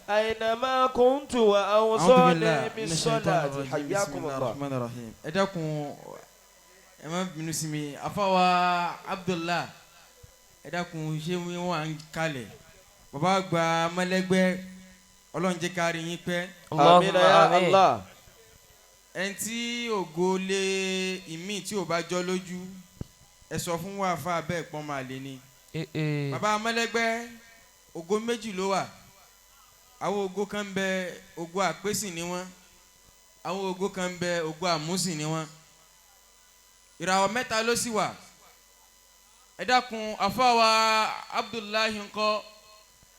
أينما كنت وأوصاني بالصلاة حياكم الله. Ẹ dákun, ẹ má bínú sí mi. Afawa Abdullah, ẹ dákun, ṣé wọn à ń kalẹ̀? Bàbá àgbà mẹlẹgbẹ, Ọlọ́run jẹ́ ká rí yín pẹ́. آمين يا آمين. الله. Ẹni tí ògo lé ìmí tí ò bá jọ lójú, ẹ sọ fún wa fa bẹ́ẹ̀ pọ́n máa lé ní. Bàbá mẹlẹgbẹ, ògo méjì ló wà. Àwọn ògo kan ń bẹ, ògo àpèsìn ni wọ́n. Àwọn ògo kan ń bẹ, ògo àmúsìn ni wọ́n. Ìràwọ̀ mẹ́ta ló sì wà. Ẹ dákun, àfọwà Abdullahi ńkọ́?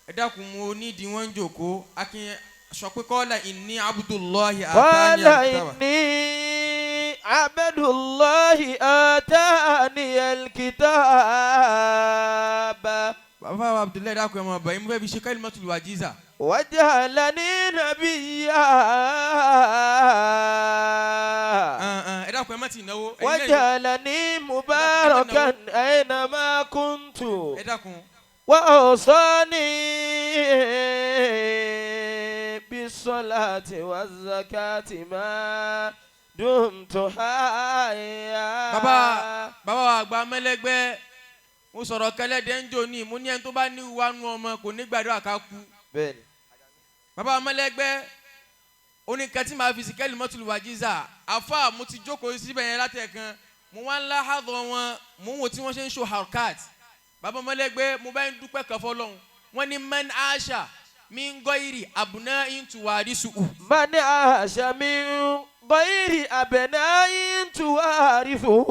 Ẹ dákun, mo nídìí wọn ń jòkó. Akin sọ pé قال إني عبد الله قال آتاني الكتاب. إني عبد الله آتاني الكتاب. Bàbá wa Abdullahi, dákun, ẹ mọ̀ bàyìí, mo fẹ́ fi ṣe كلمة الوجيزة. وجعلني نبيا. Ẹ dákun, ẹ má ti náwó. Ẹ̀yin náà. وجعلني مباركا أينما كنت. Ẹ dákun. وأوصاني بالصلاة والزكاة ما دمت حيا. Bàbá wa àgbà mẹlẹgbẹ, mo sọ̀rọ̀ kẹlẹ́dẹ̀ ń jò ní, mo ní ẹni tó bá ní wánú ọmọ kò ní gbàdúrà ká kú. Bẹ́ẹ̀ni. Bàbá mẹlẹgbẹ, oníkan tí màá fi sí كلمة الوجيزة. Àfa, mo ti jókòó síbẹ̀ yẹn látẹ̀kan, mo wá ń láhàdọ̀ wọn, mo ń wò tí wọ́n ṣe ń ṣe حركات. Bàbá mẹlẹgbẹ, mo bá ń dúpẹ́ kan fọlọ́hún. Wọ́n ní من عاش من غير أبناء توارثه. من عاش من غير أبناء توارثه.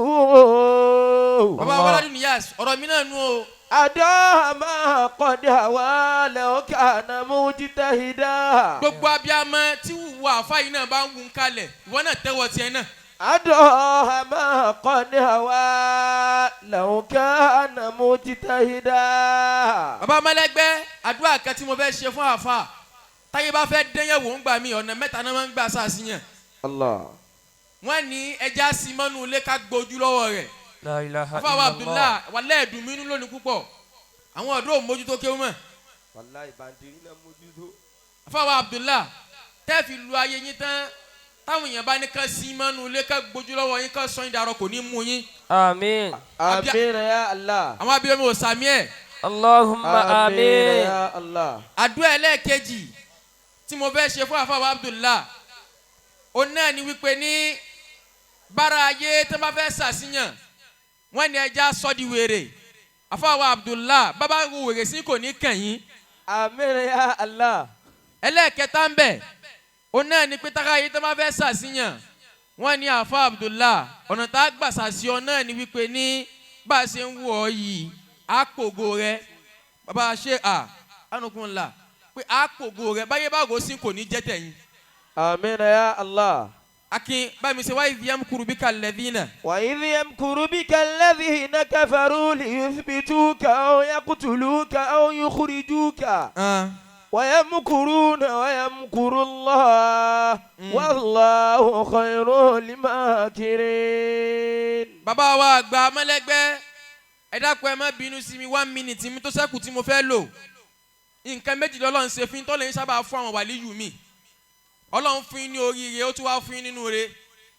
Bàbá wàládùn níyàs, ọ̀rọ̀ mi náà nù o. أضاع ما قد هوى لو كان مجتهدا. Gbogbo abiyamọ tí wùwọ àfa yìí náà bá ń wù ń kalẹ̀, ìwọ náà tẹ́wọ́ tiẹ̀ náà. أضاع ما قد هوى لو كان مجتهدا. Bàbá mẹlẹgbẹ, àdúrà kan tí mo fẹ́ ṣe fún àfa, táyé bá fẹ́ dẹ́yẹ̀wò ń gbà mí, ọ̀nà mẹ́ta náà máa ń gbà sàṣìyàn. الله. Wọ́n ní ẹja sí mọ́nú ilé ká gbójú lọ́wọ́ rẹ̀. لا إله Àfàwọ̀ إلا الله. Abdullah, wàlẹ́ ẹ̀dùn mi nínú lónìí púpọ̀. Àwọn ọ̀dọ́ ò mójútó kéwú mọ̀. Wàláhì, bàǹdìrí náà mójútó. Àfàwọ̀ Abdullah, tẹ́ fi lu ayé yín tán, táwọn èèyàn bá ní ká sí mọ́nú ilé ká gbójú lọ́wọ́ yín, ká sọ yín darọ, kò ní mú yín. آمين. آمين يا الله. Àwọn abiyamọ ò sàmí ẹ̀. اللهم آمين. يا الله. Àdúrà ẹlẹ́ẹ̀kejì tí mo fẹ́ ṣe fún àfàwọ̀ Abdullah, òun náà ni wípé ní bára ayé tó bá fẹ́ ṣàṣìyàn, wọ́n ní ẹja sọ́ di wèrè. Àfàwọ̀ Abdullah, bàbá wo wèrè sí kò ní kàn yín. آمين يا الله. Ẹlẹ́ẹ̀kẹta ń bẹ̀, òun náà ni pé tára ayé tó bá fẹ́ ṣàṣìyàn, wọ́n ní àfa Abdullah, ọ̀nà tá a gbà ṣàṣìyàn náà ni wípé ní bá a ṣe ń wọ̀ ọ́ yìí, á pògo rẹ. Bàbá ṣe à ánukun ńlá pé á pògo rẹ, báyé bá rò sí kò ní jẹ́ tẹ̀yìn. آمين يا الله. Akin báyìí mi ṣe وإذ يمكر بك الذين. وإذ يمكر بك الذين كفروا ليثبتوك أو يقتلوك أو يخرجوك ويمكرون ويمكر الله والله خير الماكرين. Bàbá wa àgbà mọ́lẹ́gbẹ́, ẹ dákun, ẹ má bínú sí mi. One minute mi tó ṣẹ́kù tí mo fẹ́ lò, nǹkan méjì lọ́lọ́run ṣe fún tọ́lẹ̀ ń sábà fún àwọn wàlíyù mi. Ọlọ́run fún yín ní oríire, ó tún wá fún yín nínú re.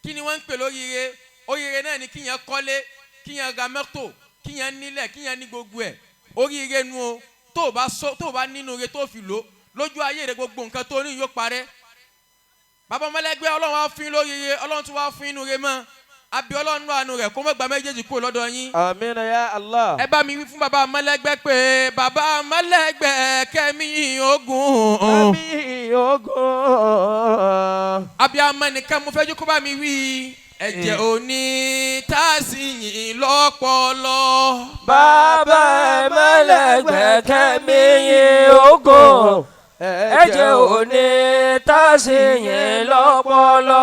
Kí ni wọ́n ń pè lóríire? Oríire náà ni kíyàn kọ́lé, kíyàn ra mọ́tò, kíyàn nílẹ̀, kíyàn ní gbogbo ẹ̀. Oríire nu o. Tó o bá sọ, tó o bá nínú re tó o fi lò lójú ayé rẹ, gbogbo nǹkan tó ní yóò parẹ́. Bàbá ọmọlẹ́gbẹ́, Ọlọ́run wá fún yín lóríire, Ọlọ́run tún wá fún yín nínú re mọ́. Àbí Ọlọ́run nínú àánú rẹ̀ kó má gba méjèèjì kúrò lọ́dọ̀ yín. آمين يا الله. Ẹ bá mi wí fún bàbá ọmọlẹ́gbẹ́ pé bàbá ọmọlẹ́gbẹ́, kẹ́mi ogun. Àmín ogun. Abiyamọ nìkan mo fẹ́ jókòó bá mi wí. Ẹ̀jẹ̀ òní tá a sì yìn lọ́pọlọ. Bàbá mẹlẹgbẹ́, kẹ́mi ogun, ẹ̀jẹ̀ òní tá a sì yìn lọ́pọlọ.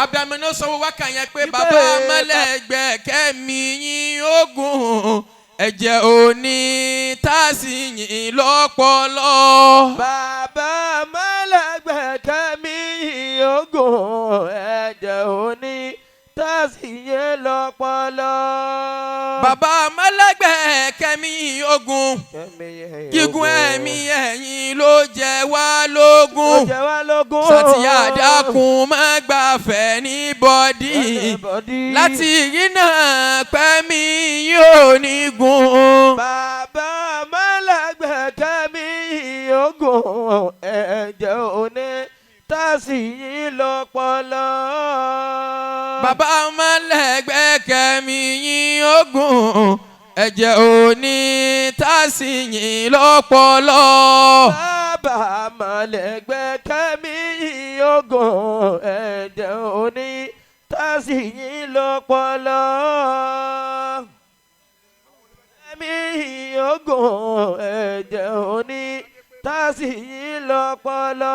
Abiyamọ náà sọ wákà yẹn pé Ibẹ̀ bàbá mẹlẹgbẹ́, kẹ́mi yín ogun, ẹ̀jẹ̀ òní tá a sì yìn lọ́pọlọ. Bàbá mọ́lẹ́gbẹ̀ kẹ́mi ogun, ẹ̀jẹ̀ òní tàṣíyẹ lọ́pọlọ. Bàbá mẹlẹgbẹ́. mọ́lẹ́gbẹ́ kẹ́mi ogun, gígùn ẹ̀mí ẹ̀yìn ló jẹ wá lógún. Ó jẹ wá lógún. Sàtìyà, dákun, má gbàfẹ́ ní bọ́dí láti rí náà pẹ́mí yóò ní gun. Bàbá mọ́lẹ́gbẹ́ kẹ́mi ogun, ẹ̀jẹ̀ òní tàṣí yín lọ́pọlọ. Bàbá mọ́lẹ́gbẹ́ kẹ́mi yín ogun, ẹ̀jẹ̀ òní tàṣí yín lọ́pọlọ. Bàbá mọ́lẹ́gbẹ́ kẹ́mi ogun, ẹ̀jẹ̀ òní tàṣí yín lọ́pọlọ. Kẹ́mi ogun, ẹ̀jẹ̀ òní tàṣí yín lọ́pọlọ.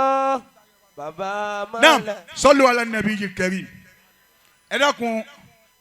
Bàbá Naam. mọ́lẹ́. صلوا على النبي الكريم. Ẹ dákun.